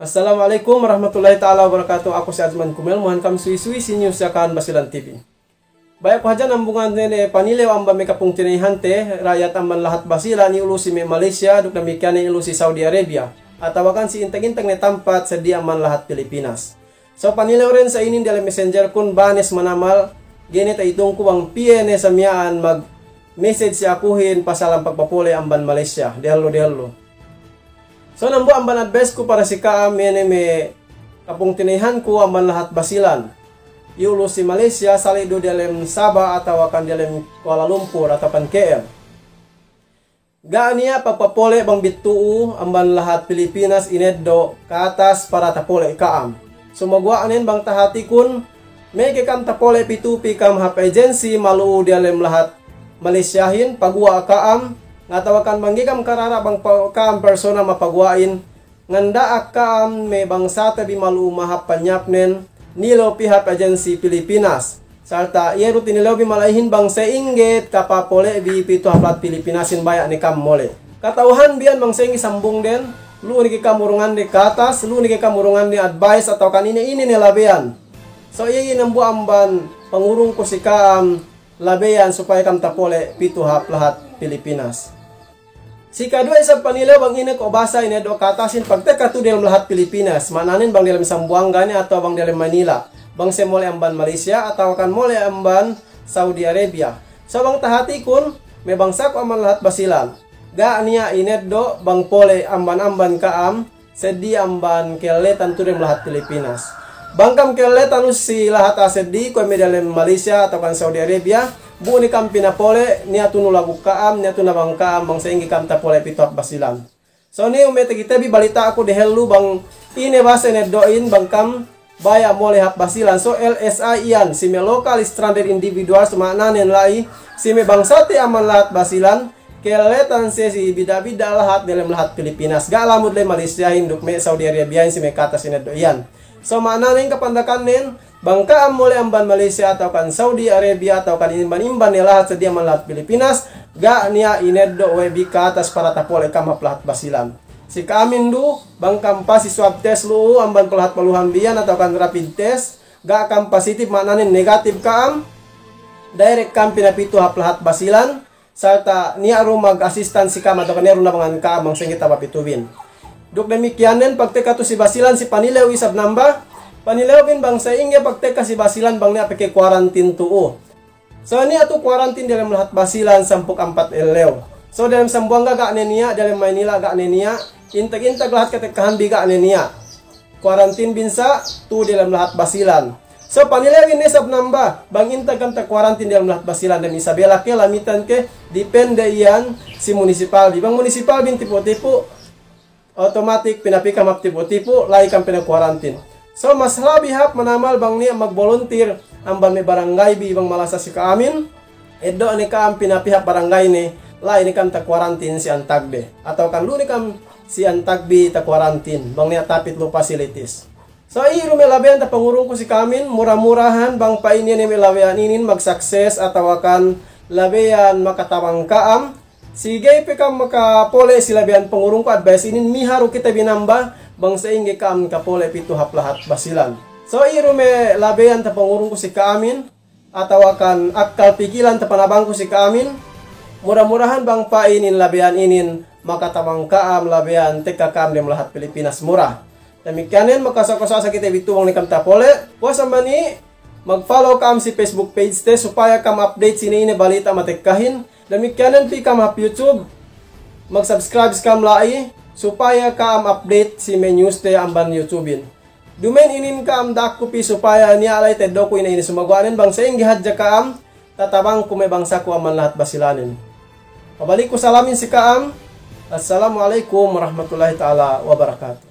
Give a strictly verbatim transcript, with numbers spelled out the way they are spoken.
Assalamu alaikum warahmatullahi ta'ala wabarakatuh. Aku si Azman Kumel, muhan kam suwi-suwi si news Yakan Basilan T V. Baya' ku hadja nambungan ne panilew amban me' kapungtina'ihante, ra'ayat amban lahat Basilan, ilu si me' Malaysia, duk damikkiyan ilu si Saudi Arabia, atawakan si intag-intag ne tampat seddi amban lahat Pilipinas. So panilew den sa inin diyalem messenger kun, banes manamal, ga'i ne ta'itungku bang piye ne sa miya'an mag-message si akuhin pasalan pagpapole' amban Malaysia, dehellu-dehellu. So nambu' amban advice ku para si ka'am, iye ne me' kapungtina'ihanku amban lahat Basilan, ilu si Malaysia, sali' du diyalem Sabah atawakan diyalem Kuala Lumpur atawakan K L. Ga' niya' pagpapole' bang bittu'u amban lahat Pilipinas ineddo' katas para tapole' ka'am. Sumaguwa' nen bang tahatikun, meke ka'am tapole' pitu pī ka'am hap agency malu'u diyalem lahat Malaysiahin, paguwa' ka'am, ngatawakan bang ga'i ka'am karara bang pa-, ka'am personal mapaguwa'in, nganda'ak ka'am me' bangsate bi malu'u mahap panyapnen, nilew pī hap agency Pilipinas. Sarta' iye du tinilew bi mala'ihin bang sa'ingge kapapole' bi pitu hap lahat Pilipinasin baya' ne ka'am mole'. Kata'uhan bi iyan bang sa'ingge sambungden, lu'u ne ke ka'am urungande katas, lu'u ne ke ka'am urungande advice atawakan ine-ine ne labeyan. So iye iye nambu' amban pangurungku si ka'am labeyan supaya ka'am tapole' pitu hap lahat Pilipinas. Si kaduwe isab panilew bang ine ko' basa ineddo' katasin pagtekka tu'u diyalem lahat Pilipinas, ma'ananen bang diyalem Sambuwangga ne atawa bang diyalem Manila, bang siye mole' amban Malaysia atawakan mole' amban Saudi Arabia. So bang tahatikun, me' bangsaku amban lahat Basilan, ga' niya' ineddo' bang pole' amban-amban ka'am, seddi amban kelletan tu'u diyalem lahat Pilipinas. Bang ka'am kelletan lu'u si lahat a'a seddi, kuwe' me' diyalem Malaysia atawakan Saudi Arabia, bu ne ka'am pinapole', niya' tu'u nulabu ka'am, niya' tu'u nabang ka'am, bang sa'ingge ka'am tapole' pitu hap Basilan. So niya' me' takite bi balita'ku dehellu bang ine basa ineddo'in bang ka'am baya' mole' hap Basilan. So L S I iyan, si me' local stranded individuals, ma'ananen la'i, si me' bangsate amban lahat Basilan, kelletan siye si bidda'-bidda' lahat diyalem lahat Pilipinas. Ga' lamud la'i Malaysiahin duk me' Saudi Arabiahin si me' katas ineddo' iyan. So ma'ananen kapandakannen, bang ka'am mole' amban Malaysia atawakan Saudi Arabia atawakan imban-imban ne lahat seddi amban lahat Pilipinas, ga' niya' ineddo' we' bi katas para tapole' ka'am hap lahat Basilan. Si ka'amin du, bang ka'am pasi swab test lu'u amban palahat paluhan bi iyan atawakan rapid test, ga' ka'am positive, ma'ananen negative ka'am, direct ka'am pinapitu hap lahat Basilan, sarta' niya' du mag-assistance si ka'am atawakan niya' du nabangan ka'am bang sa'ingge tapapitubin. Duk damikkiyanen pagtekka tu'u si Basilan si panilew isab namba, panilewbin bang sa'ingge pagtekka si Basilan bang niya' pe ke quarantine tu'u. So niya' tu'u quarantine diyalem lahat Basilan sampū' ampat ellew. So diyalem Sambuwangga ga' ne niya', diyalem Manila ga' ne niya', intag-intag lahat katekkahanbi ga' ne niya'. Quarantine bin sa' tu'u diyalem lahat Basilan. So panilewin ne isab namba, bang intag ka'am ta-quarantine diyalem lahat Basilan, dem Isabela ke, Lamitan ke, depende iyan si munisipalbi. Bang munisipalbin tipu'-tipu', automatic pinapī ka'am hap tipu'-tipu', la'i ka'am pina-quarantine. So mas labi hap manamal bang niya' mag-volunteer amban me' barangaybi bang malasa si ka'amin, eddo' ne ka'am pinapī hap barangayne, la'i ne ka'am ta-quarantine si antagde. Atawakan lu'u ne ka'am si antagbi ta-quarantine, bang niya' tapit lu'u facilities. So iye du me' labeyan tapangurungku si ka'amin, mura-murahan bang pa'in iye ne me' labeyan inin mag-success atawakan labeyan makatabang ka'am, si ga'i pe ka'am makapole' si labeyan pangurungku advice inin, miha du kite bi namba, bang sa'ingge ka'am kapole' pitu hap lahat Basilan. So iye du me' labeyan tapangurungku si ka'amin, atawakan akkal pikilan tapanabangku si ka'amin, mura-murahan bang pa'in in labeyan inin makatabang ka'am labeyan tekka ka'am dem lahat Pilipinas mura. Damikkiyanen, makasaku-saku sa kite bi tu'u bang ne ka'am tapole'. Puwas amban i', mag-follow ka'am si Facebook page te supaya ka'am update si ine-ine balita' matekkahin. Damikkiyanen pī ka'am hap YouTube, mag-subscribe ka'am la'i supaya ka'am update si me' news te amban YouTube-in. Duma'in inin ka'am da'akku pī supaya niya' la'i teddo'ku ine-ine sumaguwa'nen bang sa'ingge hadja ka'am tatabangku me' bangsaku amban lahat Basilanin. Pabalikku salamin si ka'am. Assalamu alaikum warahmatullahi ta'ala wabarakatuh.